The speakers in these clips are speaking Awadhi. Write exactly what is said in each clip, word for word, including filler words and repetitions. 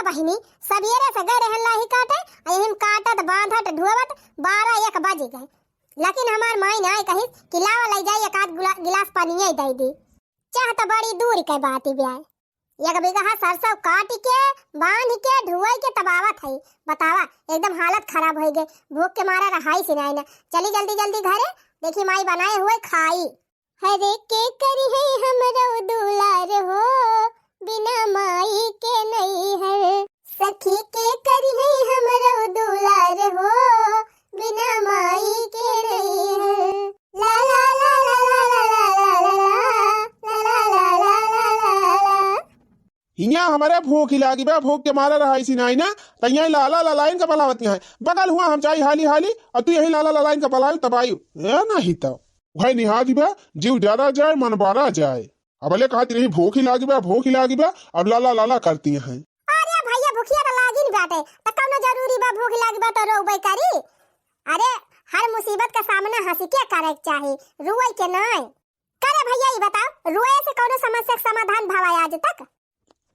बहिनी, सबेरे से गए रहन लाही काटे, आ यही में काटत, बांधत, ढोवत बारह एक बज गए। लेकिन हमार माई नाई कहिस कि लावा लई जाई एक आध गुला-, गिलास पानिये दई दी। चाह तो बड़ी दूर के बात ही ब्याय। एक बीघा सरसों काट के, बांध के, ढुआई के तब आवत है। बतावा, एकदम हालत खराब होइ गए। भूख के मारा रहाई से नाई ना। चली जल्दी जल्दी घरे, देखी माई बनाए हुए खाई। हरे के करी है हमरो दुलार हो, बिना माई के नैहर। सखी के करी है हमरो दुलार हो, बिना माई के नैहर। ला ला ला ला। हियाँ हमरे भूख ही लागी बा, भूख के मारा रहाई सी नाई ना, त यहीं लाला लालाइन का बलावत है। बगल हुआ हम जाई हाली हाली, और तू यहीं लाला लालाइन का बलायू तब आयू। ए नहीं तो। भाई निहादी बा, जीव जरा जाए, मन बरा जाए। अब ले कहती रही, "भूख ही लागी बा, भूख ही लागी बा," अब लाला लाला करती हैं। अरे भैया, भूखिया तो लागी न बाटे, तो कौनो जरूरी बा भूख लागी बा तो रोबे करी? अरे, हर मुसीबत का सामना हंसी के करे के चाही, रुए के नाय। करे भैया, ई बताओ, रुए से कौनो समस्या के समाधान भवा आज तक?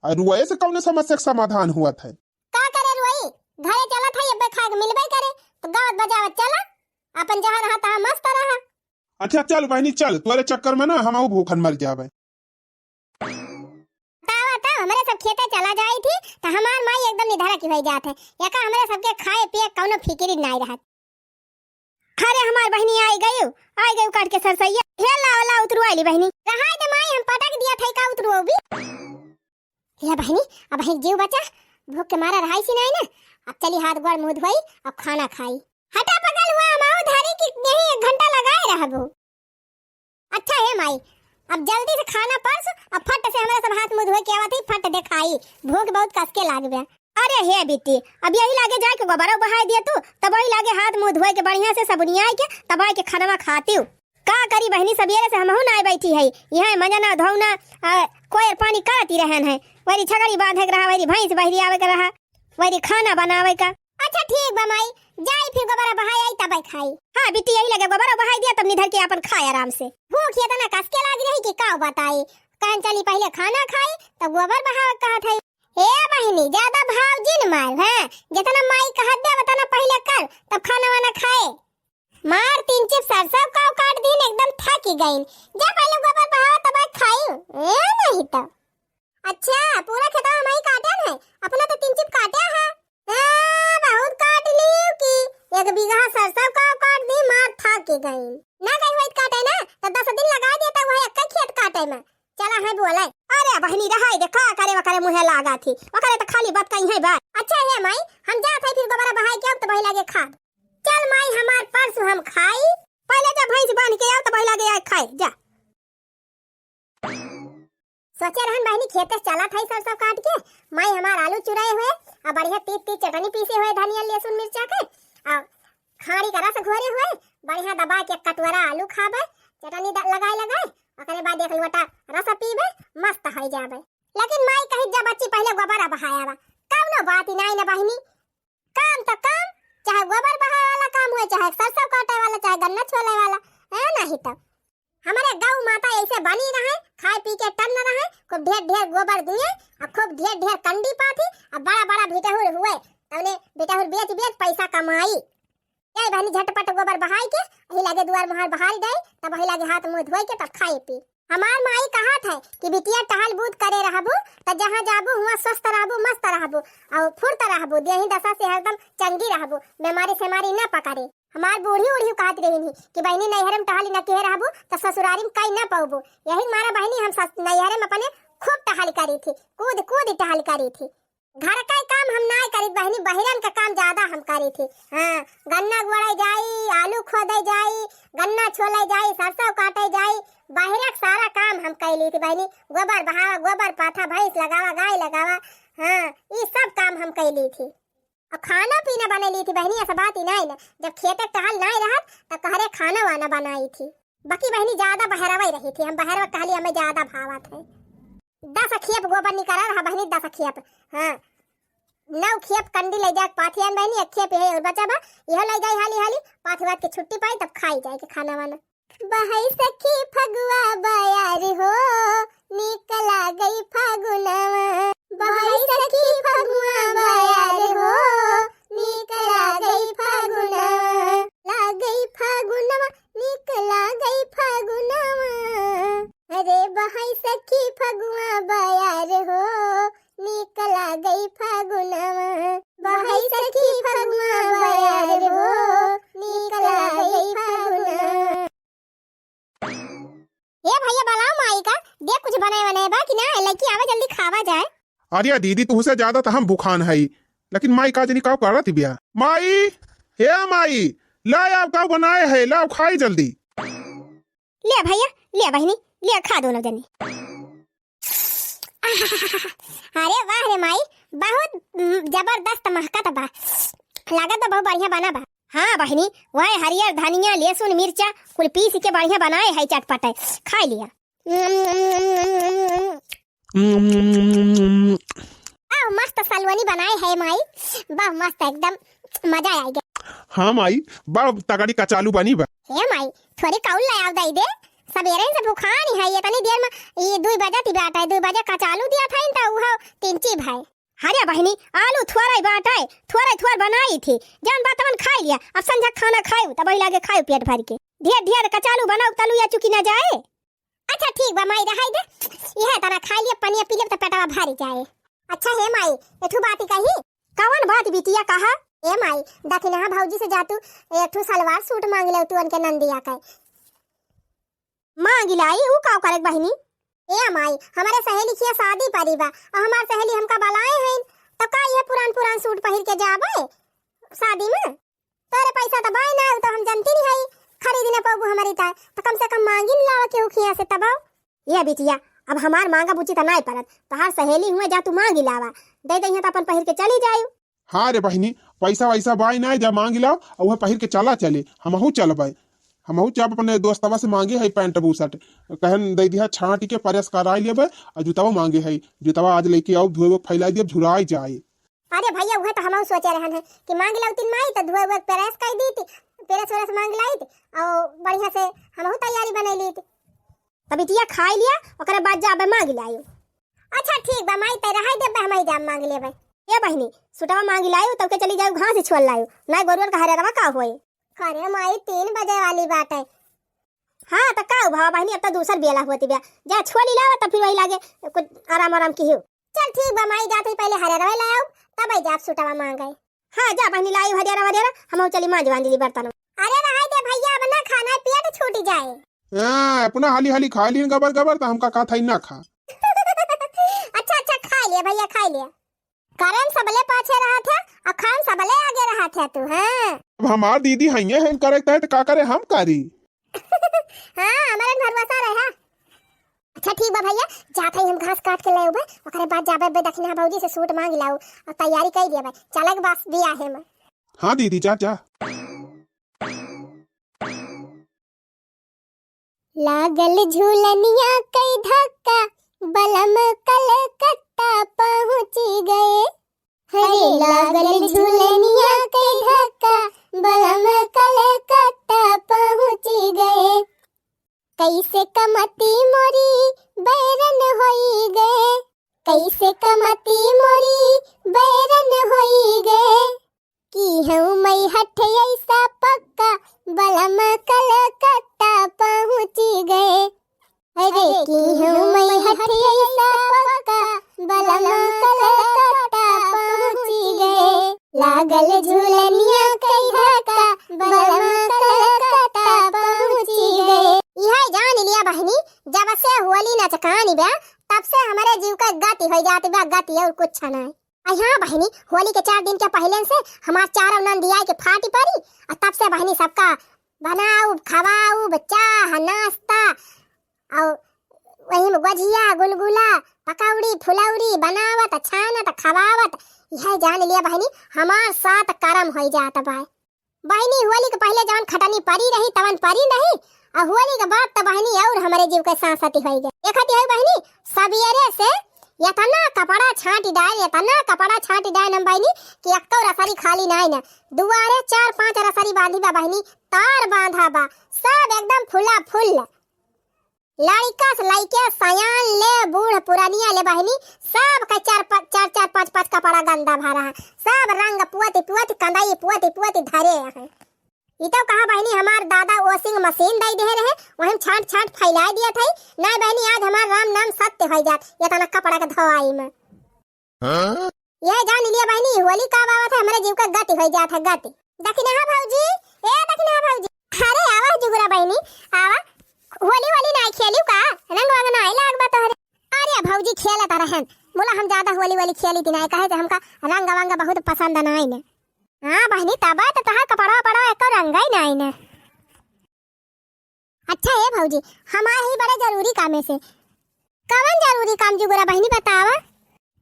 आ, रुए से कौनो समस्या के समाधान हुआ था? का करे रुई, घरे चलत है, अब्बे खाए के मिलबे करे, तो गावत बजावत चला, अपन जहाँ रहा तहाँ मस्त रहा। अच्छा चल बहनी चल, तोरे चक्कर में ना हम भूखन मर जावे। बतावा तो, हमरे सब खेते चला जाई थी, तो हमार माई एकदम निधरा की हो जात है। एका हमरे सबके खाए पिए कौनो फिकिर नाई रहत। अरे हमार बहनी आई गई, आई गई काट के सरसैया। हे लाओ, लाओ, उतरू आइली बहनी। रहाई दे माई, हम पटक दिया था का उतरू भी। या बहनी, अब बहनी जीव बचा, भूख के मारा रहाई सी नाई ना। अब चली हाथ गोड़ मुँह धोई, अब खाना खाई। हटा पगल हुआ, हम आओ धारी की यही एक घंटा लगाए रहबो। अच्छा हे माई, अब जल्दी से खाना परस, अब फट से हमरा सब हाथ मुँह धोए के आवत ही, फट देखाई, भूख बहुत कस के लाग बे। अरे हे बिट्टी, अब यही लागे जाए के गोबरो बहाए दिया तू, तब वही लागे हाथ मुँह धोए के बढ़िया से सबुनियाई के, तब आए के खानवा खाती हूँ। का करी बहनी, सबेरे से हमहू ना बैठी है, यहाँ मजना धौना, आ, कोयर पानी करती रहन है, वरी छगड़ी बांधे के रहा, वरी भैंस बहरी आवे के रहा, वरी खाना बनावे का। अच्छा ठीक बा माई, जाई फिर गोबरा बहाई आई तबै खाई। हाँ बिट्टी, यही लगे गोबरा बहाई दिया तब निधर के अपन खाए आराम से। भूख इतना कस के लाग रही कि का बताई। कहन चली पहले खाना खाई तब गोबर बहावे कहत है। ए बहिनी, ज्यादा भाव जिन मार, हैं? जितना माई कहत दे उतना पहले कर, तब खाना वाना खाए। मार तीन चिप सरसों काव काट दीन, एकदम थकी गईन। जा पहले गोबर बहावा तब खाई। ए नहीं तो। अच्छा, पूरा खेतवा माई काटन है, अपना तो तीन चिप काटे है। ए, बहुत काट लियो कि एक बीघा सरसों काव काट दी, मार थकी गईन। ना गई होइत काटे ना, तो दस दिन लगा देता वही एक खेत काटे में। चला है बोले। अरे बहनी रहाई दे, का करे वकरे मुँहे लागा थी, वकरे तो खाली बात कही है बात। अच्छा हे माई, हम जात है फिर गोबरा बहाई के, अब तो वही लागे खाब। चल माई, हमार परसों हम खाई, पहले जा भैंस बांध के आओ तो वही लागे आए खाए जा। सोचे रहन बहनी खेते से चला था सरसों काट के, माई हमार आलू चुराए हुए, आ बढ़िया तीत तीत चटनी पीसे हुए धनिया लहसुन मिर्चा के, आ खाड़ी का रस घोरे हुए, बढ़िया दबा के कटोरा आलू खाबे, चटनी द-, लगाए लगाए, ओकरे बाद एक लोटा रस पीबे, मस्त हो जाबे। लेकिन माई कही, "जा बच्ची, पहले गोबरा बहाया बा।" कौनो बात ही नाई ना बहिनी, काम तो काम, चाहे गोबर बहाए वाला काम हुए, चाहे सरसों काटे वाला, चाहे गन्ना छोले वाला, है नहीं तो। हमारे गौ माता ऐसे बनी रहे, खाए पी के टन रहे, खूब ढेर ढेर गोबर दिए, और खूब ढेर ढेर कंडी पाथी, और बड़ा बड़ा भिटहुर हुए, तौने भिटहुर बेच बेच पैसा कमाई। ए बहनी, झटपट गोबर बहाई के, अही लागे दुआर मुहार बहार जाई, तब अही लागे हाथ मुँह धोई के तब खाई पी। हमार माई कहत है कि बिटिया टहल बूद करे रहबू, त जहाँ जाबू हुआं स्वस्थ रहबू, मस्त रहबू, और फुर्त रहबू, देही दशा से हरदम चंगी रहबू, बीमारी सेमारी न पकड़े। हमार बूढ़ी उढ़ी कहत रही कि बहनी नैहर में टहल न किहे रहबू, त ससुरारी में कई न पौबू। यही मारा बहनी हम सस-, नैहर में अपने खूब टहल करी थी, कूद कूद टहल करी थी। घर का काम हम नाय करी बहनी, बहिरन का काम ज्यादा हम करी थी। हाँ, गन्ना गोड़े जाई, आलू खोदे जाई, गन्ना छोले जाई, सरसों काटे जाई, बहिरा का सारा काम हम कैली थी बहनी। गोबर बहावा, गोबर पाथा, भैंस लगावा, गाय लगावा, हाँ, ई सब काम हम कैली थी। और खाना पीना बनैली थी बहनी, ऐसा बात ही नाय ना। जब खेते टहल नाय रहत, तब कहरे खाना वाना बनाई थी। बाकी बहनी ज्यादा बहरवे रही थी, हम बहरवा कहली हमें ज्यादा भावत है। दस खेप गोबर निकला रहा बहनी, दस खेप। हाँ, नौ खेप कंडी ले जाके पाथियान बहनी, एक खेप यही और बचा बा, यह ले जाई हाली हाली, पाथी बात के छुट्टी पाई तब खाई जाए के खाना वाना। बहाई सखी फगुआ बयार हो, निकला गई फागुनवा। बहाई सखी फगुआ अरे दीदी, तुहसे ज्यादा त हम भुखान हई, लेकिन माई का जनी काउ करत बिया। माई, हे माई, लाव काउ बनाए है, लाव खाई जल्दी। ले भैया, ले बहिनी, ले खा दोनों जनी। अरे वाह रे माई, बहुत, उम, जबरदस्त महकत बा। लागत बा बहुत बढ़िया बना बा। हाँ बहिनी, वह हरियर धनिया, लहसुन, मिर्चा कुल पीस के बढ़िया बनाए है चटपटे। खाई लिया। वाह, मस्त सलवनी बनाए है माई, वाह मस्त, एकदम मजा आ गया। हाँ माई, बड़ा तगड़ी कचालू बनी बा। हे माई, थोड़ी काउल ले आव दई दे, सबेरे से भुखानी है, इतनी देर में ये दुई बजे ती बाटे, दुई बजे कचालू दिया था इन त उहो तीन चीज है। अरे बहिनी, आलू थोड़ा ही बाटे, थोड़ा ही थोड़ा बनाई थी, जौन बा तवन खाई लिया, अब संझा खाना खायू तब वही लागे खायू पेट भर के, ढेर ढेर कचालू बनाऊ तलू या चुकी ना जाए। अच्छा ठीक बा माई, रहाई दे, यह तना खाई लिया, पनिया पी लेब त पेटवा भर जाए। अच्छा हे माई, एठू बात कही। कवन बात बिटिया कहा? ए माई, दखिनहा भौजी से जा तू एक ठू सलवार सूट मांग ले तू उनके नंदिया के। मांग लाई, ऊ का करे बहिनी? ए माई, हमारे सहेली किया शादी पड़ी बा, और हमार सहेली हमका बलाए हैं, तो का ये पुरान पुरान सूट पहिर के जाबे शादी में? तोरे पैसा त बाय ना, उ त हम जनती नहीं हई, खरीद न पौबू हमारी ताय, त कम से कम मांगी न लावा केहू खिया से तब। ये बिटिया, अब हमार मांगा बुची त नाय परत, तोहार सहेली हुए जा तू मांगी लावा, दे दइहा त अपन पहिर के चली जायू। हाँ रे बहिनी, पैसा वैसा बाय ना, जा मांगी लाव, और वह पहिर के चला चले, हमहू चलबे, हमहू जब अपने दोस्तवा से मांगे है पैंट बुशर्ट, कहन दे दिया छांट के प्रेस कराई लेबे, और जूतवा मांगे है, जूतवा आज लेके आओ, धोए फैलाई दिया, झुराई जाए। अरे भैया, उहे त हमहू सोचे रहन है कि मांग लौतिन माई त धोए उए प्रेस कई दीत, प्रेस व्रेस मांग लाइत, और बढ़िया से हमहू तैयारी बनाई लीत। त बिटिया खाई लिया, ओकरे बाद जाबे मांग लायू। अच्छा ठीक बा माई, तै रहाई देबे, हमही जाब मांग लेबे। ए बहिनी, सुटवा मांग लायू, तब के चली जायू घास छोल लायू, ना गोरुअन का हरेरवा का होए। अरे माई, तीन बजे वाली बात है। हाँ, त का हुआ बहिनी, अब त दूसर बेला होती बा। जा छोली लावा, तब फिर वही लागे कुछ आराम आराम की हो। चल ठीक बा माई, जात ही पहले हरियरवा लाओ, तब आई जाब सुटवा मांगे। हाँ, जा बहिनी, लाई हरियरा वरियरा, हम चली मांज वांज ली बर्तन। अरे रहाई दे भैया, अब ना खाना, पेट छूट जाए। हाँ, अपना हाली हाली खा लीन गबर गबर, त हमका कहा था ना खा। अच्छा अच्छा, खा लिया भैया, खा लिया। करन सबले पाछे रहत है, और खान सबले आगे रहत है तू, हाँ। अब हमार दीदी हइये हैं, करे त का करे, हम करी। हाँ, हमरे भरोसा रहा। अच्छा ठीक बा भैया, जात हई हम घास काट के ले अउबे, ओकरे बाद जाबे बे दखिनहा भौजी से सूट मांग लाऊ और तैयारी कई दिया बे, चलक बस बियाहे में। हाँ दीदी, जा जा। लागल झूलनिया कई धक्का, बलम कलकत्ता पहुँची गए। हरे लागल झूलनिया के धक्का, बलम कलकत्ता पहुँची गए। कैसे कमती मोरी बैरन होई गए, कैसे कमती मोरी बैरन होई गए। की हूँ मैं हठ ऐसा पक्का, बलम कलकत्ता पहुँची गए। अरे की हूँ मैं हठ ऐसा पक्का, बलम कलकत्ता पहुँची गए। लागल झूलनिया कई धक्का, बलम कलकत्ता पहुँची गए। इहे जान लिया बहिनी, जब से होली नचकानी बा, तब से हमरे जीव का गति हो जात बा, गति और कुछ नहीं। आ हाँ बहिनी, होली के चार दिन के पहिले से हमार चारों नंदिया के फाटी पड़ी, आ तब से बहिनी सबका बनाऊ, खवाऊ, चाह, नाश्ता, और वही में गोझिया, गुलगुला, पकौड़ी, फुलौड़ी बनावत, छानत, खवावत, यह जान लिया बहिनी, हमार सात करम होई जात बा। बहिनी, होली के पहिले जवन खटनी परी रही, तवन परी रही, और होली के बाद त बहिनी और हमरे जीव के सांसती होई गए। एक हती है बहिनी, सबेरे से इतना कपड़ा छांटी डाल, इतना कपड़ा छांटी डाल हम बहिनी कि एक्को रसरी खाली नाई ना। दुआरे चार पांच रसरी बांधी बा बहिनी, तार बांधा बा, सब एकदम फुला फुल। लड़िका से लइके सयान ले, बूढ़ पुरनिया ले बहिनी, सब के चार प-, चार चार पांच पांच कपड़ा गंदा भरा है। सब रंग पुअती पुअती, कंदई पुअती पुअती धरे हैं। ई तो कहा बहिनी, हमार दादा washing machine दई दे रहे, वही छांट छांट फैला दिया था। नहीं बहिनी, आज हमार राम नाम सत्य हो जात, इतना कपड़ा के धोआई में। हाँ? यह जान लिया बहिनी, होली का बाबत है, हमरे जीव का गति हो जात है, गति। दखिनहा भौजी, ए दखिनहा भौजी, अरे आवा जुगुरा बहिनी, आवा, होली होली नाई खेलियो का, रंग वंग नाई लाग बा तोहरे। अरे भौजी खेलत रहन, मुला हम ज्यादा होली वोली खेली थी ना, कहे से हमका रंग वंग बहुत पसंद नाई ने। हाँ बहिनी, तब तो तोहार कपड़ा वपड़ा एको रंग ही नाई ने। अच्छा हे भौजी, हमार ही बड़े जरूरी काम है से। कवन जरूरी काम जुगुरा बहिनी बतावा?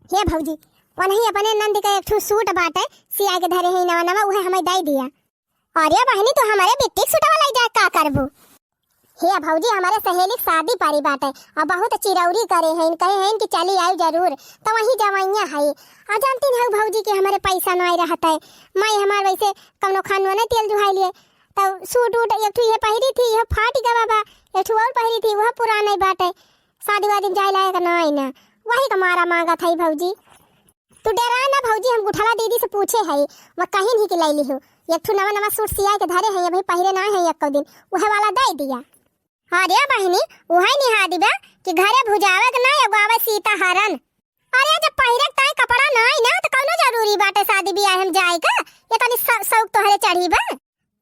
हे भौजी, वनही अपने नंद के एक ठो सूट बाटे, सिया के धरे है नवा नवा, उहे हमें दे दिया। अरे बहिनी, तू हमारे बिट्टी के सूटवा ले जाए का करबू? हे भौजी, हमारे सहेली के शादी पड़ी बाटे और बहुत चिरौरी करे हैं, कहे हैं कि चली आयु जरूर, तो वही जवैया है। आ जानती नहीं भौजी कि हमारे पैसा नहीं रहता है, मैं हमार वैसे कौनो खानुआ नहीं तेल जुहाई लिए, तो सूट उट एक ठो ये पहिरी थी, ये फाट गवा बा, एक ठो और पहिरी थी, वह पुराना ही बाटे, शादी वादी में जाए लायक नाई ना, वही का मारा मांगत है भौजी। तू डेरा ना भौजी, हम गुठला दीदी से पूछे है, वह कहीं नहीं कि ले लिहू, एक ठो नवा नवा सूट सिया के धरे है, अभी पहिरे ना है एको दिन, वह वाला दे दिया। अरे बहिनी, वही निहा दिबा कि घरे भुजावे के ना एगो आवे सीता हरन। अरे जब पहिरे के ताई कपड़ा नाई ना, तो कौनो जरूरी बाटे शादी बियाह में जाए का? ये तनी स-, शौक तोहरे चढ़ी बा?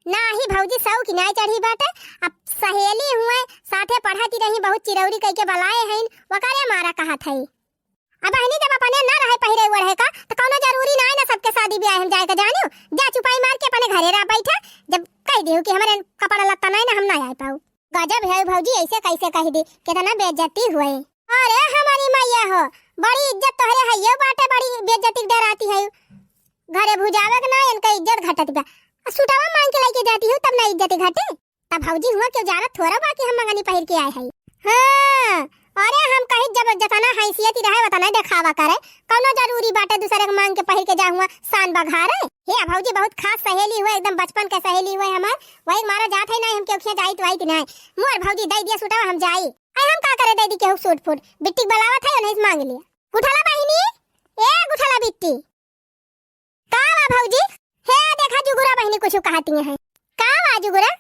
नाही भौजी, शौक ही नाई चढ़ी बाटे। अब सहेली हुए, साथे पढ़ती रही, बहुत चिरौरी कह के बलाए हैं, वकरे मारा कहत है। अब बहिनी जब अपने ना रहे पहिरे ओढ़े का, तो कौनो जरूरी नाई ना सबके शादी बियाह में जाए का, जानियो? जा चुपाई मार के अपने घरे रह बैठा, जब कह दियो कि हमारे कपड़ा लत्ता नाई ना, हम ना आ पाऊ। गजब है भौजी, ऐसे कैसे कह दी, कितना बेइज्जती हुए। अरे हमारी मैया हो, बड़ी इज्जत तोहरे है, ये बाटे बड़ी बेइज्जती डराती है। घरे भुजावे के ना, इनका इज्जत घटत बा। आ सूटवा मांग के लेके जाती हो, तब ना इज्जत घटे। तब भौजी हुआ क्यों जानत थोड़ा बा कि हम मंगनी पहिर के आए हैं। हाँ, अरे हम कही जब जतना हैसियत ही रहे, उतना देखावा करे। कौनो जरूरी बाटे दूसरे के मांग के पहिर के जा हुआ शान बघारे? हे भौजी, बहुत खास सहेली हुए, एकदम बचपन के सहेली हुए हमार। वही मारा जात है ना, हम क्यों खिया जाई तो आई कि ना। मोर भौजी दे दिया सूटवा, हम जाई। अरे हम का करे दे दी केहू सूट फूट? बिट्टी के बलावत है, उन्हें से मांग लिया। गुठला बहिनी, ए गुठला बिट्टी। का बा भौजी? हे देखा जुगुरा बहिनी कुछ कहती हैं। का बा जुगुरा?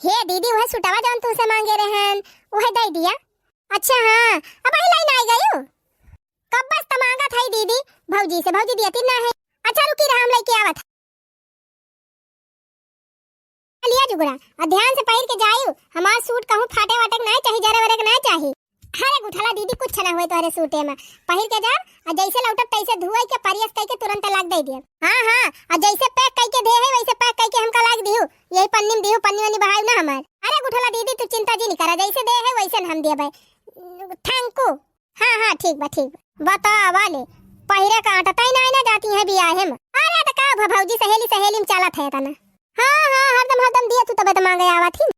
हे दीदी, वह सुटवा जौन तुमसे मांगे रहन, वह दे दिया। अच्छा हाँ, अब वही लाइन आई गयू। कब बस त मांगत है दीदी, भौजी से, भौजी दियती ना है। अच्छा रुकी रहा, हम लेके आवत है। लिया जुगुरा, और ध्यान से पहिर के जायू। हमार सूट कहूँ फाटे वाटे के नाय चाही, जरे वरे के नाय चाही। अरे गुठला दीदी, कुछ ना होए तोहरे सूटे में। पहिर के जा, और जैसे लौटब तैसे धुआई के, प्रेस कई के तुरंत लाग दे दिए। हाँ हाँ, और जैसे पैक कई के दे है वैसे पैक कई के हमका लाग दिहू। यही पन्नी में दिहू, पन्नी वन्नी बहायू ना हमार। अरे गुठला दीदी, तू चिंता जी नहीं करा, जैसे दे है वैसे हम देबे। थैंक यू। हाँ हाँ, ठीक बा, ठीक बा। बतावा ले, पहिरे का आटतई नाय ना जाती हैं बियाहे में। अरे त का भा भौजी, सहेली सहेली में चलत है तना। हाँ हाँ, हरदम हरदम दिया तू तबे त मांगे आवत ही।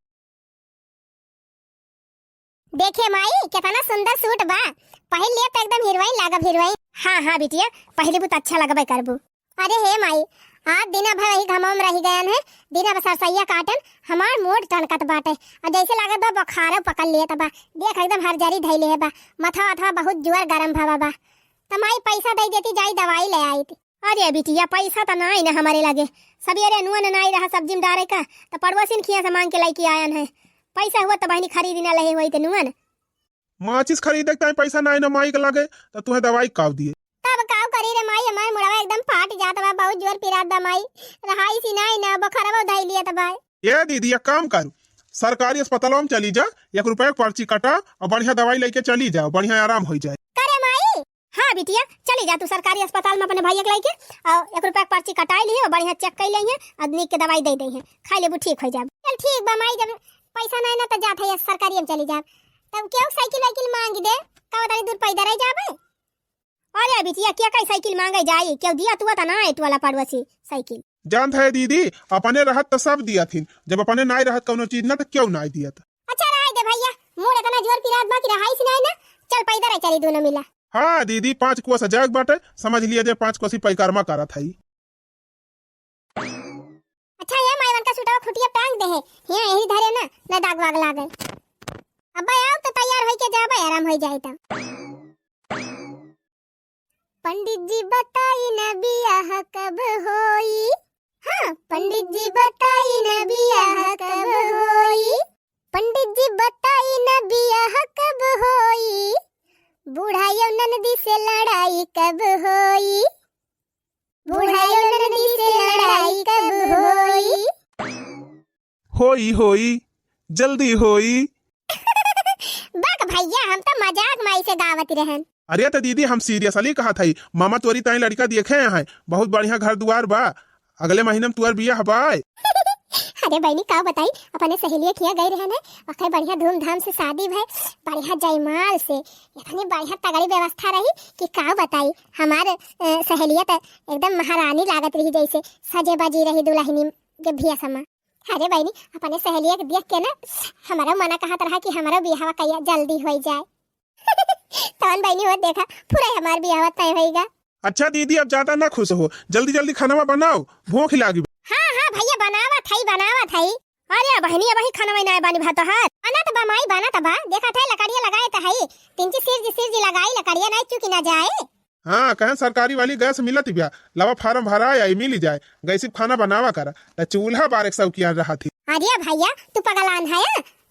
देखे माई, कितना सुंदर सूट बा, पहिर लिए त एकदम हीरोइन लागब, हीरोइन। हाँ हाँ बिटिया, पहिली बहुत अच्छा लगबे करबू। अरे हे माई, आज दिना भर वही घमवा में रही गयन है, दिना भर सरसैया काटन, हमार मूड टनकत बाटे। और जैसे लागत बा बुखार पकड़ लिए त बा, देख एकदम हर जरी धैले है बा, मथवा अथवा बहुत जोर गरम भवा बा। त माई पैसा दे देती, जाई दवाई ले आई थी। अरे बिटिया, पैसा त ना आई ना हमारे लगे, सवेरे नुअन ना आई रहा सब्जी में डारे का, त पड़ोसिन खिया से मांग के लेके आयन है। पैसा हुआ त बहिनी खरीदी ना लहे हुई ते नुअन। माचिस खरीदे के ताई पैसा नाई ना माई के लगे, त तुहे दवाई काव दिए? तब काव करी रे माई, हमार मुड़वा एकदम फाट जात बा, बहुत जोर पिरात बा माई, रहाई सी नाई ना, बुखारवा धई लिया त बा। ए दीदी, एक काम करू, सरकारी अस्पतालवा में चली जा, एक रुपया के पर्ची कटा और बढ़िया दवाई लेके चली जाओ, बढ़िया आराम हो जाए। करे माई? हाँ बिटिया, चली जा तू सरकारी अस्पताल में अपने भैया के लेके, और एक रुपया के पर्ची कटाई ली और बढ़िया चेक कर लेंगे और निक के दवाई दे देंगे, खाई लेबू ठीक हो जाब। चल ठीक बा माई, जब पैसा नाई ना त जात है सरकारी में चली जाब। तब केहू साइकिल वाइकिल मांग दे, का बताई दूर पैदल रह जाबे। अरे बिटिया, के कई साइकिल मांगे जाई, केहू दिया तुआ त ना है, टोला पड़ोसी साइकिल। जानत है दीदी, अपने रहत त सब दिया थिन, जब अपने नाई रहत कौनो चीज ना त केहू नाई दिया त। अच्छा रहाई दे भैया, मूड इतना जोर पिरात बा कि रहाई सी नाई ना, चल पैदल रह चली दोनों मिला। हाँ दीदी, पाँच कोस जाए के बाटे, समझ लिया जे पाँच कोसी पैकारमा करत है। अच्छा ये माई, उनका सूटवा खुटिया टांग दे है, यहाँ यही धरे ना, न दाग वाग लागे। अब्बा आओ तो तैयार होई के जाबे, आराम होई जाए तब। पंडित जी बताई ना बियाह कब होई? हाँ, पंडित जी बताई ना बियाह कब होई? पंडित जी बताई ना बियाह कब होई? बुढ़ायो ननदी से लड़ाई कब होई? बुढ़ायो ननदी से लड़ाई कब होई? होई, होई, जल्दी होई। बक भैया, हम तो मजाक माई से गावत रहन। अरे त दीदी, हम seriously कहत हई, मामा तोरी ताई लड़िका देखे हैं, बहुत बढ़िया घर दुआर बा, अगले महीने में तुअर बियाह बाय। अरे बहिनी, का बताई, अपने सहेलिया खिया गई रहन है, ओकर बढ़िया धूमधाम से शादी भय, बढ़िया जयमाल से, इतनी बढ़िया तगड़ी व्यवस्था रही कि का बताई। हमार, अ, सहेलिया त एकदम महारानी लागत रही, जैसे सजे बजी रही दुल्हनी के भेष मा। अरे बहिनी, अपने सहेलिया के देख के ना, हमारा मना कहत रहा कि हमारा बियाहवा कहिया जल्दी होई जाए। तवन बहिनी, होत देखा, पूरा हमार बियाहवा तय होइगा। अच्छा दीदी, अब ज्यादा ना खुश हो, जल्दी जल्दी खानावा बनाओ, भूख लागी बा। हाँ, हाँ भैया, बनावत हई, बनावत हई। अरे बहिनी, अबही खानावा नाय बानी भात तोहार। बनत बा माई, बनत बा। देखत है, लकड़िया लगाए त हई। तिनची सिरजी, सिरजी लगाई, लकड़िया नाय चुकी ना जाए। हाँ, कहें सरकारी वाली गैस मिलत बिया, लावा form भराए आई, मिली जाए, गैसी खाना बनावा करा, त चूल्हा बारे के शौकिया रहत ही। अरे भैया, तू पगलान है?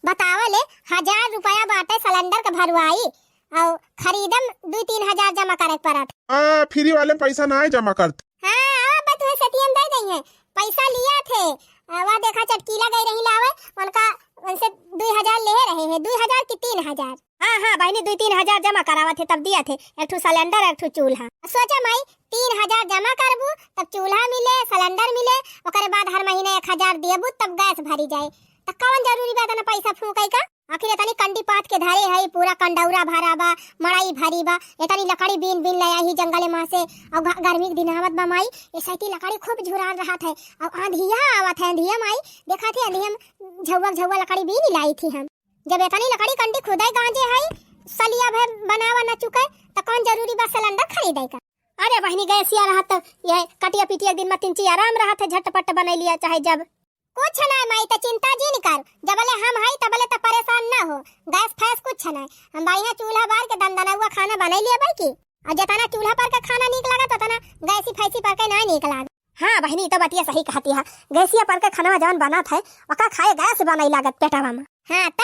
बतावा ले, हजार रुपया बाटे सिलेंडर के भरवाई, और खरीदम दुई तीन हजार जमा करे के पड़त। आ, free वाले में पैसा नाय जमा करत। हाँ, अब तुहे सेतियन दे दई है, पैसा लिया थे। आ, वह देखा चटकीला गई रही लावे, उनका, उनसे दुई हजार ले रहे हैं, दुई हजार की तीन हजार। हाँ, हाँ, बहिनी, दुई तीन हजार जमा करावत है, तब दिया थे, एक ठो सिलेंडर, एक ठो चूल्हा। सोचा माई, तीन हजार जमा करबू, तब चूल्हा मिले, सिलेंडर मिले, ओकरे बाद हर महीने एक हजार देबू, तब गैस भरी जाए। त कौन जरूरी बा इतना पैसा फूंके का? आखिर इतनी कंडी पाथ के धरे है, पूरा कंडौरा भरा बा, मड़ई भरी बा, इतनी लकड़ी बीन बीन ले आई जंगले मा से। और ग-, गर्मी के दिन आवत बा माई, ऐसे की लकड़ी खूब झुरान रहत है, और आंधिया आवत है, आंधिया माई, देखा थे आंधिया में झौवा झौवा लकड़ी बीन लाई थी हम। जब इतनी लकड़ी कंडी खुदे गांजे है, सलिया भे बनावा न चुके, त कौन जरूरी बा सिलेंडर खरीदे का? अरे बहिनी, गैसिया रहत त ये कटिया पिटिया दिन में तिनची आराम रहत है, झटपट बनाई लिया चाहे जब। कुछ ना माई, त चिंता जिन कर, जबले हम हई तबले त परेशान न हो, गैस फैस कुछ ना। हम बढ़िया चूल्हा बार के दनदनौआ खाना बनाई लिया बाई की। और जितना चूल्हा पर के खाना नीक लागत, उतना गैसी फैसी पर के ना नीक लागत। हाँ बहिनी, ई तो बतिया सही कहती है। गैसिया पर के खाना जौन बनत है, ओका खाए गैस बनई लागत पेटवा में। हाँ त?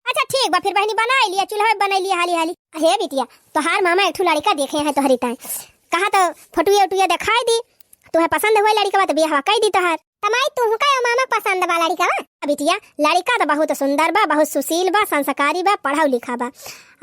अच्छा ठीक बा, फिर बहिनी बनाई लिया, चूल्हा में बनाई लिया हाली हाली। हे बिटिया, तोहार मामा एक ठो लड़िका देखे हैं तोहरी ताई, कहा तो फोटुए उटुए दिखाई दी, तुहे पसंद हुए लड़िका बा तो बियाहवा कई दी तोहार। त माई, तुहका यो मामा पसंद बा लड़िका बा? बिटिया, लड़िका तो बहुत सुंदर बा, बहुत सुशील बा, संस्कारी बा, पढ़ा लिखा बा,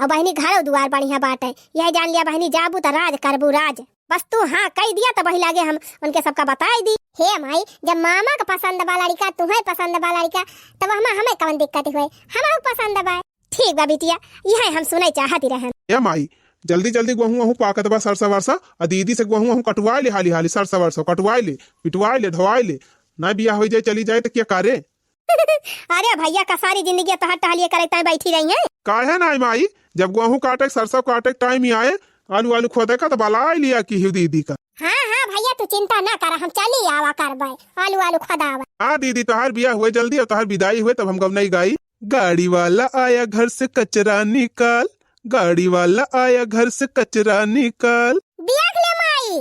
और बहिनी घरो दुआर बढ़िया बाटे। यह जान लिया बहिनी, जाबू त राज करबू राज। बस तू हाँ कई दिया, तब वही लागे हम उनके सबका बताई दी। हे माई, जब मामा का पसंद बा लड़िका, तुम्हें पसंद बा लड़िका, तब हम, हमें कौन दिक्कत हुए, हम पसंद बा। ठीक बा बिटिया, यह हम सुने चाहती रहन। ए माई, जल्दी जल्दी गोहूँ वहूँ पाकत बा सरसा वरसा, आ दीदी से गोहूँ वहूँ कटवाए ले हाली हाली, सरसा वरसा कटवाए ले, पिटवाए ले, ढोवाए ले, ना बियाह हो जाए, चली जाए तो क्या करे? अरे भैया, का सारी जिंदगी तोहर टहलिए करे ताई बैठी रही है? काहे ना माई, जब गोहूँ काटे, सरसों काटे टाइम ही आए, आलू आलू खोदे का तो बलाई लिया की ही दीदी का। हाँ हाँ भैया, तू चिंता ना कर, हम चली आवा करबे, आलू आलू खोदावा। हाँ दीदी, तोहार बियाह हुए जल्दी और तोहार विदाई हुए तब हम गवनई गाई। गाड़ी वाला आया घर से कचरा निकाल, गाड़ी वाला आया घर से कचरा निकाल। देख ले माई।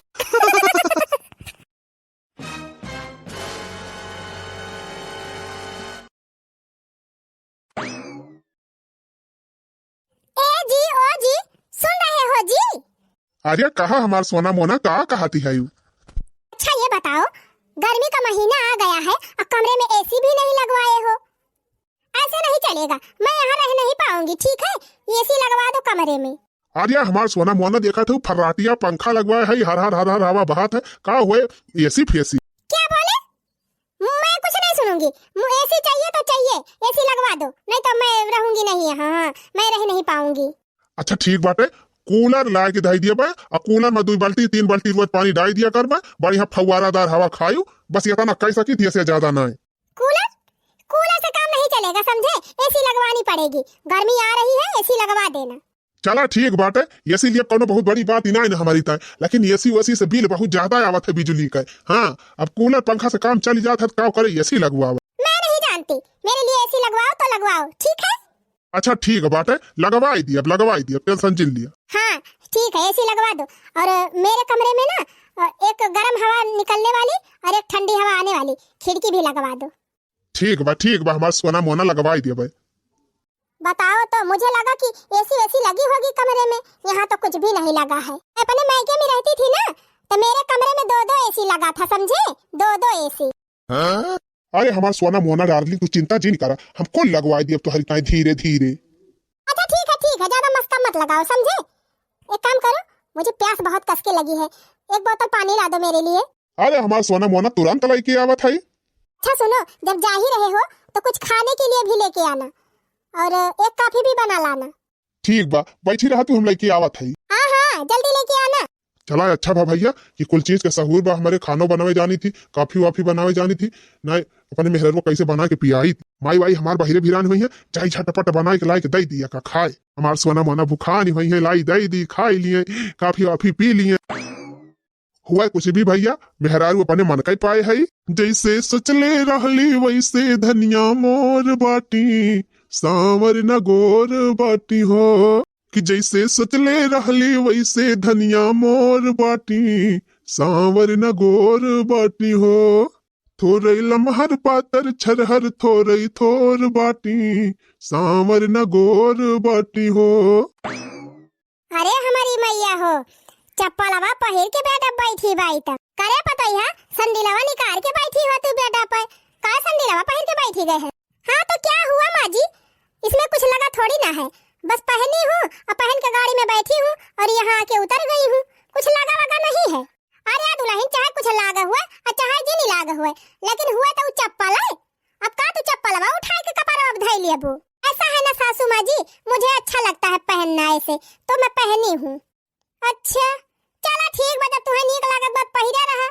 ए जी, ओ जी, सुन रहे हो जी? अरे कहा हमार सोना मोना, का कहती है यू? अच्छा ये बताओ, गर्मी का महीना आ गया है और कमरे में एसी भी नहीं लगवाए हो, ऐसे नहीं चलेगा, मैं यहाँ रह नहीं पाऊंगी, ठीक है? एसी लगवा दो कमरे में। अरे हमार सोना मोना, देखा थे फर्राटिया पंखा लगवाए है, हर हर हर हर हवा बहात है, का हुए एसी फेसी? क्या बोले? मैं कुछ नहीं सुनूंगी, एसी चाहिए तो चाहिए, एसी लगवा दो, नहीं तो मैं रहूंगी नहीं यहाँ, हाँ, मैं रह नहीं पाऊंगी। अच्छा ठीक बाटे, कूलर ला के धई दिया बा, आ कूलर में दुई बाल्टी तीन बाल्टी रोज पानी डाई दिया कर बा, बढ़िया फव्वारादार हवा खायू, बस इतना कह सकी थी, ऐसे ज्यादा नहीं। कूलर, कूलर से काम नहीं चलेगा, समझे? एसी लगवानी पड़ेगी, गर्मी आ रही है, एसी लगवा देना। चला ठीक बाटे, एसी लिए कोनो बहुत बड़ी बात ही ना है ना हमारी ताई, लेकिन एसी वेसी से बिल बहुत ज्यादा आवत है बिजली का। हाँ, अब कूलर पंखा से काम चली जात है तो का करे, एसी लगवावा। मैं नहीं जानती, मेरे लिए एसी लगवाओ तो लगवाओ, ठीक है? अच्छा ठीक बाटे, लगवाई दिया, अब लगवाई दिया, टेंशन जिन लिया। हाँ ठीक है, एसी लगवा दो। और मेरे कमरे में ना, अ, एक गर्म हवा निकलने वाली और एक ठंडी हवा आने वाली खिड़की भी लगवा दो। ठीक बा, ठीक बा, हमार सोना मोना लगवाई दिया भाई। बताओ तो, मुझे लगा कि एसी वेसी लगी होगी कमरे में, यहाँ तो कुछ भी नहीं लगा है। मैं अपने मायके में रहती थी ना, तो मेरे कमरे में दो दो एसी लगा था, समझे? दो दो एसी। अरे हमार सोना मोना डार्लिंग, तू चिंता जिन करा, हम कुल लगवाई दिया तोहरी ताई धीरे धीरे। अच्छा ठीक है, ठीक है, ज्यादा मस्का मत लगाओ, समझे? एक काम करो, मुझे प्यास बहुत कस के लगी है, एक बोतल पानी ला दो मेरे लिए। अरे हमार सोना मोना, तुरंत लइके आवत हई। अच्छा सुनो, जब जा ही रहे हो तो कुछ खाने के लिए भी लेके आना और एक कॉफी भी बना लाना। ठीक बा, बैठी रहा तू, हम लइके आवत हई। हाँ हाँ, जल्दी लेके आना। चला, अच्छा भा भइया कि कुल चीज के सहूर बा, हमरे खानो बनावे जानी थी, कॉफी वाफी बनावे जानी थी, ना अपने मेहररुआ कैसे बना के पियाई। माई वाई हमार बहिरे भिरान हुई है, जाई झटपट बनाए के लाए के दई दिया का खाए। हमार सोना मोना भुखान हुई है, लाई दई दी, खाई लिए, कॉफी वाफी पी लिए। हुआ कुछ भी भइया, मेहरारू अपने मन का ही पाए है। जैसे सोचले रहली वैसे धनिया मोर बाटी, सांवर न गोर बाटी हो। कि जैसे सोचले रहली वैसे धनिया मोर बाटी, सांवर न गोर बाटी हो। थोरई लमहर पातर छरहर थोरई थोर बाटी, सांवर न गोर बाटी हो। अरे हमारी मैया हो, चप्पलवा पहिर के बेटा बैठी बाई त। करे पतैया, संडिलवा निकाल के बैठी हो तू बेटा पे। का संडिलवा पहिर के बैठी गए है? हाँ तो क्या हुआ माँ जी, इसमें कुछ लगा थोड़ी ना है, बस पहनी हूँ और पहन के गाड़ी में बैठी हूँ और यहाँ आके उतर गई हूँ, कुछ लगा वगा नहीं है। अरे दुल्हन, चाहे कुछ लागा हुए और चाहे जिनी लागा हुए, लेकिन हुए तो उ चप्पल है। अब का तू चप्पलवा उठाए के कपार अब धई लेबू? ऐसा है ना सासू माँ जी, मुझे अच्छा लगता है पहनना ऐसे, तो मैं पहनी हूँ। अच्छा, चला ठीक बा, जब तुहे नीक लागत बा पहिरे रहा।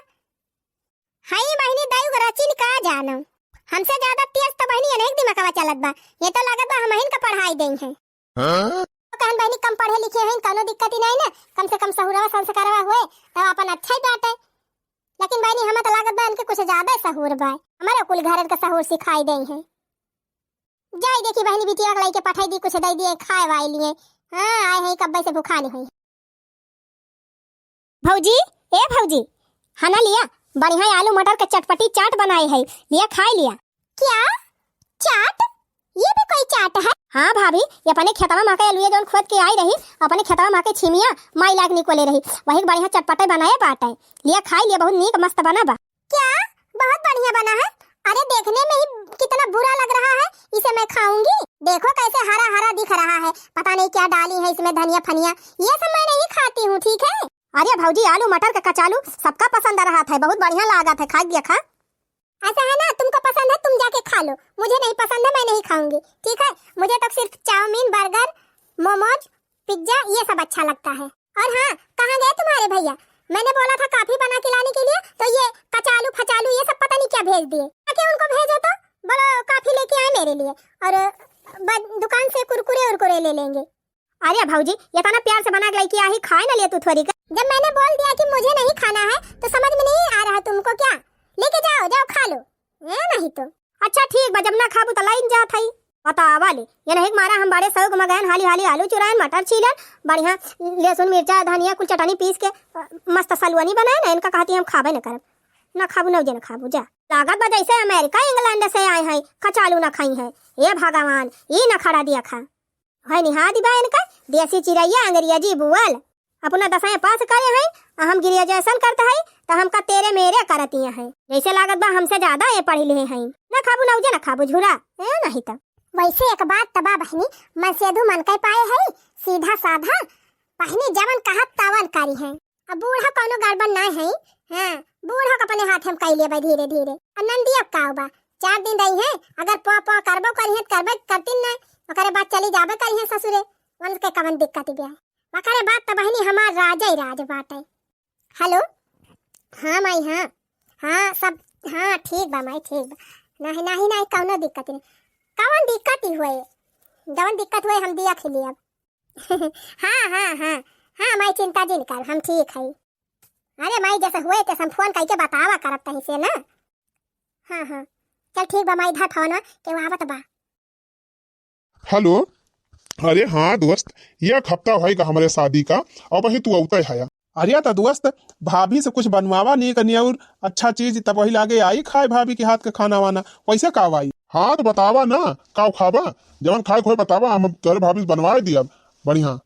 हई बहिनी, दई गो रचिन का जानम, हमसे ज्यादा तेज तो बहिनी अनेक दिमागवा चलत बा, ये तो लागत बा हमहिन का पढ़ाई देई है। हाँ? तो कहन बहिनी कम पढ़े लिखे हैं, कौनो दिक्कत ही नहीं ना, कम से कम सहुरवा संस्कारवा हुए तो अपन अच्छा ही बात है। लेकिन बहिनी हमें तो लागत बा इनके कुछ ज्यादा सहूर बा, हमारे कुल घरन का सहूर सिखाई देई है। जाई देखी बहिनी बिटिया के लइके पठाई दी, कुछ दई दिए खाए वाई लिए। हाँ, आए हैं कब्बे से भुखानी हुई। भौजी, ए भौजी, हना लिया, बढ़िया आलू मटर के चटपटी चाट बनाए है, लिया खाए लिया। क्या? चाट? ये भी कोई चाट है? हाँ भाभी, ये अपने खेतवा मा के अलुए जौन खोद के आई रही, अपने खेतवा मा के छिमिया माई लाग निकोले रही, वही के बढ़िया चटपटे बनाए बाटे, लिया खाए लिया, बहुत नीक मस्त बना बा। क्या? बहुत बढ़िया बना है। अरे देखने में ही कितना बुरा लग रहा है, इसे मैं खाऊंगी? देखो कैसे हरा हरा दिख रहा है, पता नहीं क्या डाली है इसमें, धनिया फनिया, ये सब मैं नहीं खाती हूँ, ठीक है? अरे भौजी, आलू मटर का कचालू सबका पसंद रहत है, बहुत बढ़िया लागत है, खाई दिया खा। ऐसा है ना, तुमको पसंद है तुम जाके खा लो, मुझे नहीं पसंद है मैं नहीं खाऊंगी, ठीक है? मुझे तो सिर्फ चाउमीन, बर्गर, मोमोज, पिज्जा ये सब अच्छा लगता है। और हाँ, कहाँ गए तुम्हारे भैया? मैंने बोला था कॉफी बना के लाने के लिए, तो ये कचालू फचालू ये सब पता नहीं क्या भेज दिए। क्या उनको भेजो तो, बोलो कॉफी लेके आए मेरे लिए, और ब-, दुकान से कुरकुरे उरकुरे ले लेंगे। अरे भौजी, इतना प्यार से बना के लइके आई, खाए ना ले तू थोड़ी का। जब मैंने बोल दिया कि मुझे नहीं खाना है, तो समझ में नहीं आ रहा तुमको क्या? लेके जाओ, जाओ खा लो। ए, नहीं तो। अच्छा ठीक बा, जब ना खाबू त लाइन जात हई। बतावा ले, ये नहीं मारा हम बड़े शौक में गयन, हाली हाली आलू चुरायन, मटर छीलन, बढ़िया लहसुन मिर्चा धनिया कुल चटनी पीस के, अ, मस्त सलुअनी बनायन, इनका कहती हम खाबे न करब, ना खाबू नौजे न खाबू जा। लागत बा जैसे अमेरिका इंग्लैंड से आए हैं, कचालू ना खाई हैं। ए भगवान, ई ना खड़ा दिया खा। है निहा दिबा इनका, देसी चिरैया अंग्रेजी बुअल। अपना दसवें पास करे हैं, आ हम ग्रेजुएशन करत हई, त हमका तेरे मेरे करतिया हैं। जैसे लागत बा हमसे ज्यादा ये पढ़ी लिहे हैं। ना खाबू नौजे ना खाबू झूरा, ए नहीं त। वैसे एक बात त बा बहिनी, मन सेधु मन कह पाए है, सीधा साधा, बहिनी जवन कहत तवन करी है। अब बूढ़ा कौनो गड़बड़ ना है, हाँ, बूढ़ा के अपने हाथ हम कह लेबे धीरे धीरे। आ नंदिया का बा, चार दिन रही है, अगर पो पो करबो करी है त करबे करतीन ना, ओकरे बाद चली जाबे करी है ससुरे, उनके कवन दिक्कत बा। ओकरे बाद त बहिनी हमार राजा ही राज बाटे। हेलो, हाँ माई, हाँ, हाँ सब, हाँ ठीक बा माई, ठीक बा, नहीं नहीं नहीं कौनो दिक्कत नहीं, कवन दिक्कत ही हुए, जवन दिक्कत हुए हम दिया खिली अब। हाँ हाँ हाँ, हाँ माई चिंता जिन कर, हम ठीक है। अरे माई जैसे हुए तैसे हम फोन करके बतावा करब तही से ना। हाँ हाँ, चल ठीक बा माई, धर फोन के आवत बा। हेलो, अरे हाँ दोस्त, एक हफ्ता होइगा हमरे शादी का, अबहीं तू अउते हया। अरे त दोस्त, भाभी से कुछ बनवावा नीक नियर अच्छा चीज, तब वही लागे आई खाए भाभी के हाथ के खाना वाना। वैसे का आई? हाँ त बतावा ना, का खाबा? जवन खाए के होए बतावा, हम तोरे भाभी से बनवाए दिया बढ़िया।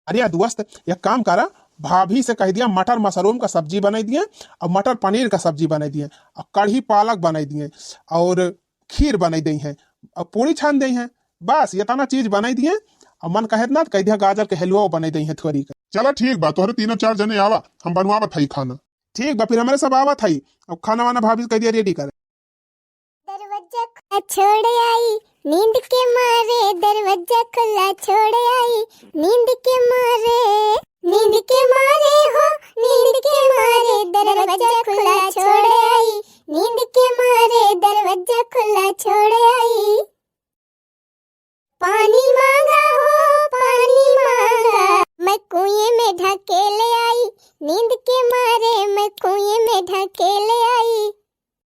अरे दोस्त, एक काम करा, भाभी से कह दिया मटर मशरूम का सब्जी बनाई दिए और मटर पनीर का सब्जी बनाई दिए और कढ़ी पालक बनाई दिए और खीर बनाई दई है और पूड़ी छान दई है। बस इतना चीज बनाई दिए। और मन कहे ना त कह दिया गाजर के हलवा बनाई दई है थोड़ी का। चला ठीक बा, तोहरे तीनों चार जने आवा, हम बनवावत हई खाना। ठीक बा, फिर हमरे सब आवत हई। अब खाना वाना भाभी कह दिया ready करे। दरवाजा खुला छोड़ आई, नींद के मारे, दरवाजा खुला छोड़ आई, नींद के मारे, नींद के मारे हो, नींद के मारे, दरवाजा खुला छोड़ आई, नींद के मारे, दरवाजा खुला छोड़ आई। पानी मांगा हो, पानी मांगा, मैं कुएं में ढकेल आई, नींद के मारे मैं कुएं में ढकेल आई,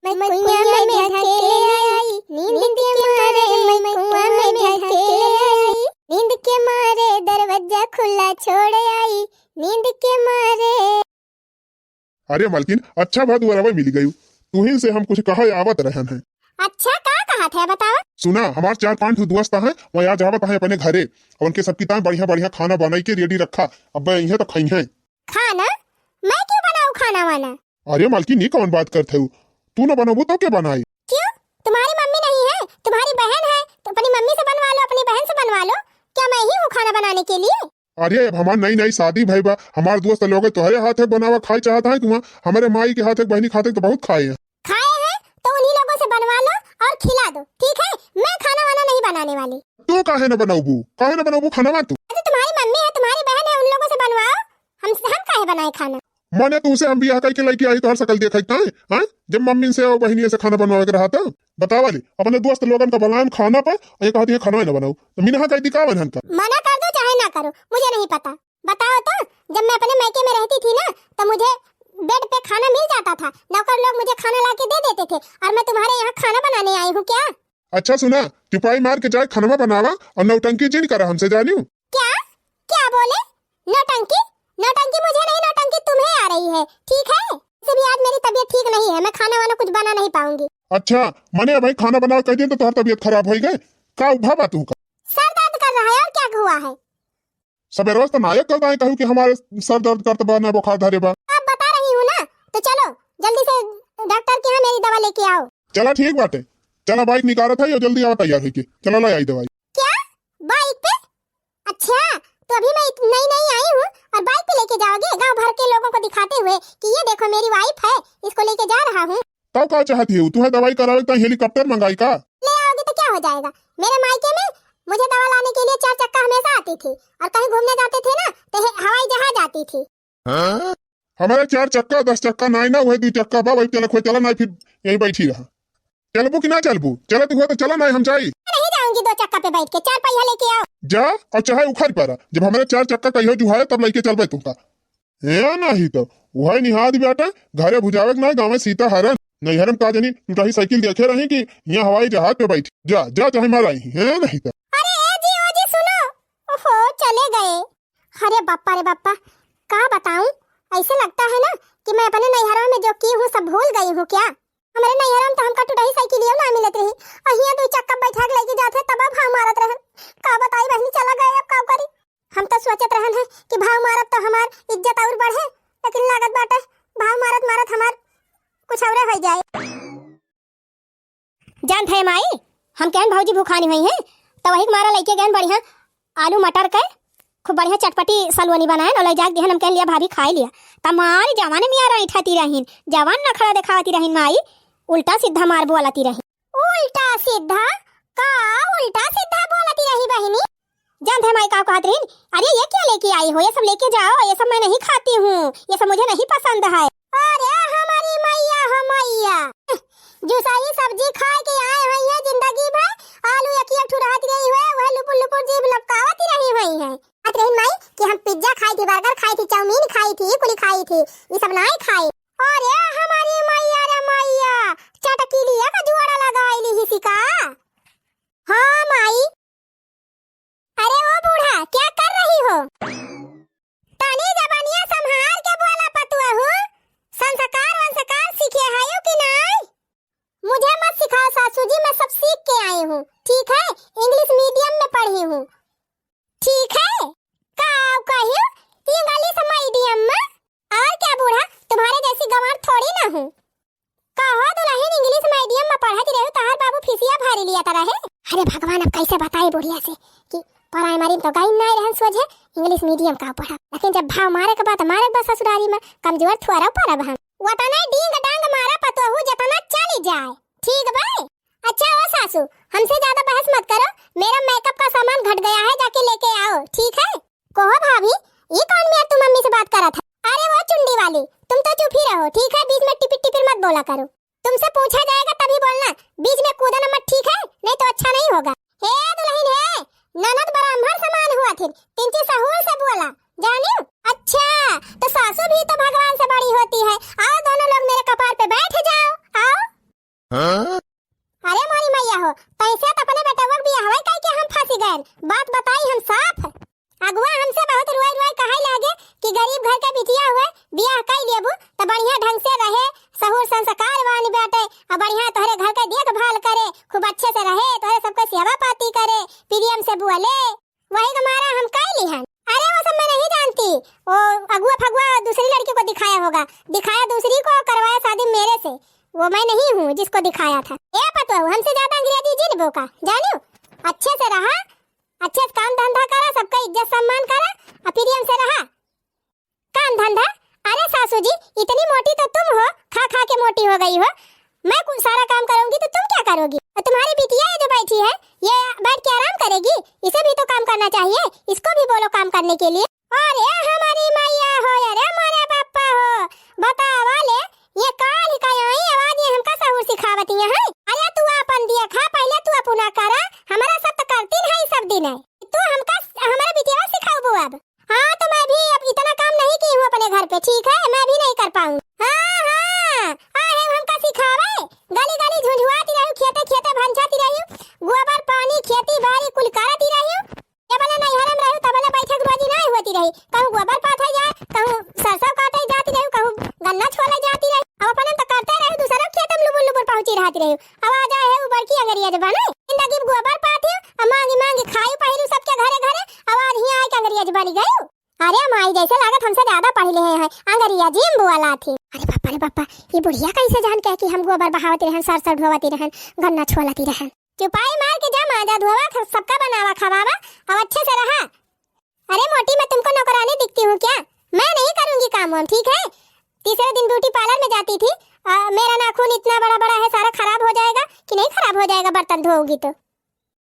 मैं कुएं में ढकेल आई, नींद के मारे मैं कुआं में ढकेल आई, नींद के मारे दरवाजा खुला छोड़ आई, नींद के मारे। अरे मलकिन, अच्छा भा दुअरवे मिल गयू। तुहिन से हम कुछ कहे आवत रहन हैं। अच्छा, का कहत है, बतावा? सुना, हमार चार पांच ठो दोस्त हैं, वह आज आवत हैं अपने घरे। और उनके सबकी ताईं बढ़िया बढ़िया खाना बनाई के ready रखा, अब इहे तो खइहें। खाना? मैं क्यों बनाऊं खाना वाना? अरे मलकिन, ये कौन बात करत है? तू ना बनबू तो के बनाई? क्यों? तुम्हारी मम्मी नहीं है, तुम्हारी बहन है, तो अपनी मम्मी से बनवा लो, अपनी बहन से बनवा लो। क्या मैं ही हूँ खाना बनाने के लिए? अरे, अब हमार नई नई शादी भई बा, हमार दोस्त लोग तोहरे हाथे बनावा खाए चाहत हैं, तुम हमरे माई के हाथे, बहनी के हाथे तो बहुत खाए हैं। खाए हैं तो उन्हीं लोगों से बनवा लो और खिला दो, ठीक है? मैं खाना वाना नहीं बनाने वाली। तू काहे न बनौबू, काहे न बनौबू खाना तू? अरे, तुम्हारी मम्मी है, तुम्हारी बहन है, उन लोगों से बनवाओ, हम हम काहे बनाए खाना? माने तू से हम बियाह करके लेके आई, तोहर शकल देखत ताईं, हैं? जब मम्मी से और बहनिया से खाना बनवावे के रहा था, बतावा ले, अपने दोस्त लोगन का बुलाएम खाना पर, और ये कहती है खाना ही ना बनाओ, तो मिनहा कह दी का बनहन का? मना कर दो चाहे ना करो, मुझे नहीं पता। बताओ तो, जब मैं अपने मायके में रहती थी ना, तो मुझे bed पे खाना मिल जाता था, नौकर लोग मुझे खाना ला के दे देते थे, और मैं तुम्हारे यहाँ खाना बनाने आई हूँ क्या? अच्छा सुना, चुपाई मार के जाए खनवा बनावा और नौटंकी जिन करा हमसे, जानियो। क्या? क्या बोले? नौटंकी? नौटंकी मुझे नहीं, नौटंकी तुम्हें आ रही है, ठीक है? वैसे भी आज मेरी तबीयत ठीक नहीं है, मैं खाना वाना कुछ बना नहीं पाऊंगी। अच्छा, मने भाई खाना बनावा कह दिया तो तोहर तबीयत खराब हो गए? का उभा बा तू का? सर दर्द कर रहा है और क्या हुआ है? सबेरवा से तो नायक कल दाएं कहू कि हमारे सर दर्द करत बा, ना बुखार धरे बा। अब बता रही हूँ ना, तो चलो जल्दी से डॉक्टर के यहाँ मेरी दवा लेके आओ। चला ठीक बाटे, चला bike निकारत है, जल्दी आवा तैयार होके, चला ले आई दवाई। क्या? Bike पे? अच्छा, तो अभी मैं इत-, नई नई आई हूँ और bike पे लेके जाओगे गांव भर के लोगों को दिखाते हुए कि ये देखो मेरी wife है, इसको लेके जा रहा हूँ। तब का चाहती हो, तुम्हें दवाई करावे तो helicopter मंगाई का? ले आओगे तो क्या हो जाएगा? मेरे मायके में मुझे दवा लाने के लिए चार चक्का हमेशा आती थी, और कहीं घूमने जाते थे ना, तो हे-, हवाई जहाज आती थी। हाँ? हमारे चार चक्का, दस चक्का नाई ना, वही दो चक्का बा, वही चला, खोए चला, नाई फिर यहीं बैठी रहा। चलबू कि ना चलबू? चलत हुआ तो चला, नाई हम जाई। नहीं जाऊंगी दो चक्का पे बैठ के, चार पहिया लेके आओ। जा, और चाहे उखड़ पड़ा, जब हमारे चार चक्का कहियो जुहाए तब लेके चलबे तुमका। हे नहीं तो, वही निहाद बाटे, घरे भुजावे के ना, गाँव में सीता हरन। नैहर में का जानी, टुटही साइकिल देखे रही कि यहाँ हवाई जहाज पे बैठी। जा, जा, चाहे मर आई, हे नहीं तो। अरे ए जी, ओ जी, सुनो। ओहो, चले गए। अरे बाप्पा रे बाप्पा, का बताऊं, ऐसे लगता है ना कि मैं अपने नैहरों में जो की हूँ, सब भूल गई हूँ क्या? हमारे नैहरों में तो हमका टुटही साइकिलियो ना मिलत रही, और हियाँ दो चक्का बैठा के लेके जाते, तब भाव मारत रहन। का बताई बहनी, चला गए, अब का करी? हम तो सोचत रहन है कि भाव मारत तो हमार इज्जत और बढ़े, लेकिन लागत बाटे भाव मारत मारत हमार कुछ औरे हो जाए। जानत है माई, हम कहन भौजी भुखानी हुई हैं, तो वही के मारा लेके गए बढ़िया आलू मटर के खूब बढ़िया चटपटी सलवनी बनाए और ले जाके दिहन, हम कहन लिया भाभी खाए लिया। त मारी जवान मियाँ रही ठती रहीन, जवान नखड़ा देखावती रहीन माई, उल्टा सीधा मार बोलती रही। उल्टा सीधा? का उल्टा सीधा बोलती रही बहिनी? जानत है माई का कहत रहीन, "अरे ये क्या लेके आई हो, ये सब लेके जाओ, ये सब मैं नहीं खाती हूँ, ये सब मुझे नहीं पसंद है।" अरे हमारी मैया हो मैया, जुसाई सब्जी खाए के आए हैं ये जिंदगी भर, आलू एक एक ठुरात रही हुए, वह लुपुर लुपुर जीभ लपकावत रही हुई है। कहत रहीन माई कि हम पिज्जा खाई थी, बर्गर खाई थी, चाउमीन खाई थी, कुली खाई थी, ये सब नाई खाई। अरे हमारी मैया रे मैया, चटकीलिया का जुआड़ा लगाई ली हिसी का? हाँ माई। अरे ओ बूढ़ा, क्या कर रही हो? तनी जबानिया संभार के बोला पतुआ हो, संस्कार वंस्कार सीखे आयो कि नाई? मुझे मत सिखाओ सासू जी, मैं सब सीख के आई हूँ, ठीक है? इंग्लिश मीडियम में पढ़ी हूँ, ठीक है? का कहियो इंग्लिश मीडियम में? और क्या बूढ़ा, तुम्हारे जैसी गंवार थोड़ी ना हूँ। का हो दुल्हन, इंग्लिश मीडियम में पढ़त रहे, तहार बाबू फीसिया भरी लिया तरह है। अरे भगवान, अब कैसे बताई बुढ़िया से कि प्राइमरी में तो गई नाहीं रहन सोझे, English medium का पढ़ा। लेकिन जब भाव मारे के बात मारे के बा ससुरारी में, कमजोर थोड़ा पड़ब हम। वतने डींग डांग मारा पतोहू जतना चली जाए, ठीक बा? अच्छा ओ सासू, हमसे ज्यादा बहस मत करो, मेरा makeup का सामान घट गया है, जाके लेके आओ, ठीक है? कहो भाभी, ये कौन मेर तू मम्मी से बात करत है? अरे वो चुंडी वाली, तुम तो चुप ही रहो, ठीक है? बीच में टिपिर टिपिर मत बोला करो। तुमसे पूछा जाएगा तभी बोलना, बीच में कूदना मत, ठीक है? नहीं तो अच्छा नहीं होगा। हे दुल्हन हे, ननद ब्राह्मण समान हुआ थी, तिनची सहूर से बोला, जानियो? अच्छा, तो सासू भी तो भगवान से बड़ी होती है। आओ दोनों लोग मेरे कपार पे बैठ जाओ, आओ। हाँ? अरे मोरी मैया हो, तैसे तो अपने बेटवा के बियाहवा कई के हम फंसी गए। बात बताई हम साफ। अगुआ हमसे बहुत रोए रोए कहे लागे कि गरीब घर के बिटिया हुए, बियाह कई लेबू तो बढ़िया ढंग से रहे, सहूर संस्कार वाली बाटे, और बढ़िया तोहरे घर के देखभाल करे, खूब अच्छे से रहे, तोहरे सबके सेवा पाती करे, प्रेम से बोले। वही का मारा हम कई लिहन। अरे वो सब मैं नहीं जानती, वो अगुआ फगुआ दूसरी लड़की को दिखाया होगा, दिखाया दूसरी को, करवाया शादी मेरे से। वो मैं नहीं हूँ जिसको दिखाया था। ए पतोहू, हमसे ज्यादा अंग्रेजी जिन बोका, जानियो? अच्छे से रहा, अच्छे से काम धंधा करा, सबका इज्जत सम्मान करा, और प्रेम से रहा। काम धंधा? अरे सासू जी, इतनी मोटी तो तुम हो, खा खा के मोटी हो गई हो। मैं कुछ सारा काम करूंगी तो तुम क्या करोगी? और तुम्हारी बिटिया ये जो बैठी है, ये बैठ के आराम करेगी? इसे भी तो काम करना चाहिए, इसको भी बोलो काम करने के लिए। अरे हमारी मैया हो, अरे हमारे पापा हो, बतावा ले, ये काल ही का आई आवाज, ये हमका सहूर सिखावत है, हैं? अरे तू अपन देखा, पहले तू अपना करा, हमारा सब तो करती नहीं सब दिन है। तू हमका, हमारा बिटिया सिखाऊ अब। हाँ, तो मैं भी अब इतना काम नहीं की हूँ अपने घर पे, ठीक है? मैं भी नहीं कर पाऊँ। हाँ, हाँ, आहे हमका सिखावे। गली गली झुंझुआती रही, खेते खेते भंजाती रही, गोबर पानी खेती बाड़ी कुल करती रही। जबले नैहर में रही, तबले बैठे के रोजी नहीं होती रही। कहूँ गोबर पाथे जाए, कहूँ सरसों काटे जाती रही, कहूँ गन्ना छोले जाती रही। अब अपने तो करते रही, दूसरों खेत में लुबुर लुबुर पहुँची रहती रही। अब आ जाए है ऊ बड़की अंगरिया जबान, जिंदगी में गोबर पाथी, अब मांगी मांगी खाई पहिरू सबके घरे घरे, अब आज हियाँ आए के अंगरिया जबानी गई। अरे माई, जैसे लागत हमसे ज्यादा पढ़ी लिखे हैं, अंग्रेजी में बोला थी। अरे पापा रे पापा, ये बुढ़िया कैसे जान के कि हम गोबर बहावती रहन, सरसों ढोवती रहन, गन्ना छोलती रहन। चुपाई मार के जा, माजा धोवा, ख-, सबका बनावा खवावा, अब अच्छे से रहा। अरे मोटी, मैं तुमको नौकरानी दिखती हूँ क्या? मैं नहीं करूँगी काम वाम, ठीक है? तीसरे दिन ब्यूटी पार्लर में जाती थी, आ, मेरा नाखून इतना बड़ा बड़ा है, सारा खराब हो जाएगा कि नहीं खराब हो जाएगा बर्तन धोओगी तो?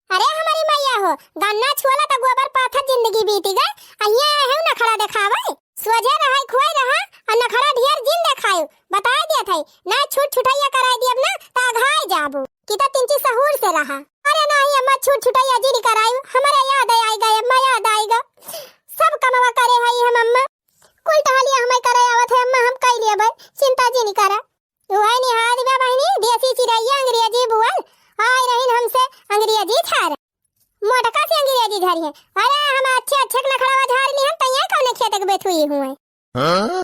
अरे हमारी मैया हो, गन्ना छुअला त गोबर पाथत जिंदगी बीती गए, आ हियाँ आए हो नखड़ा देखावे। सोझे रहा, खुआई रहा, आ नखड़ा ढेर जिन देखायो। बताए दिया था, ना छूट छुटैया कराए दियब ना, त अघाए जाबू। कि त तिनची सहूर से रहा। अरे नाही अम्मा, छूट छुटैया जिन करायो, हमारे याद आई गए अम्मा, याद आई गा। सब कमवा करे हई हम अम्मा, कुल टहलिया हमें करे आवत है अम्मा, हम कई लेबै, चिंता जिन करा। उहै निहार बा बहिनी, देसी चिरैया अंग्रेजी बुअल, आए रहिन हमसे अंग्रेजी झार। मोटका से अंग्रेजी झारी है। अरे, हम अच्छे अच्छे के नखड़वा झार लिहन, तैयार कौने खेत के बेथुई हुए। हाँ?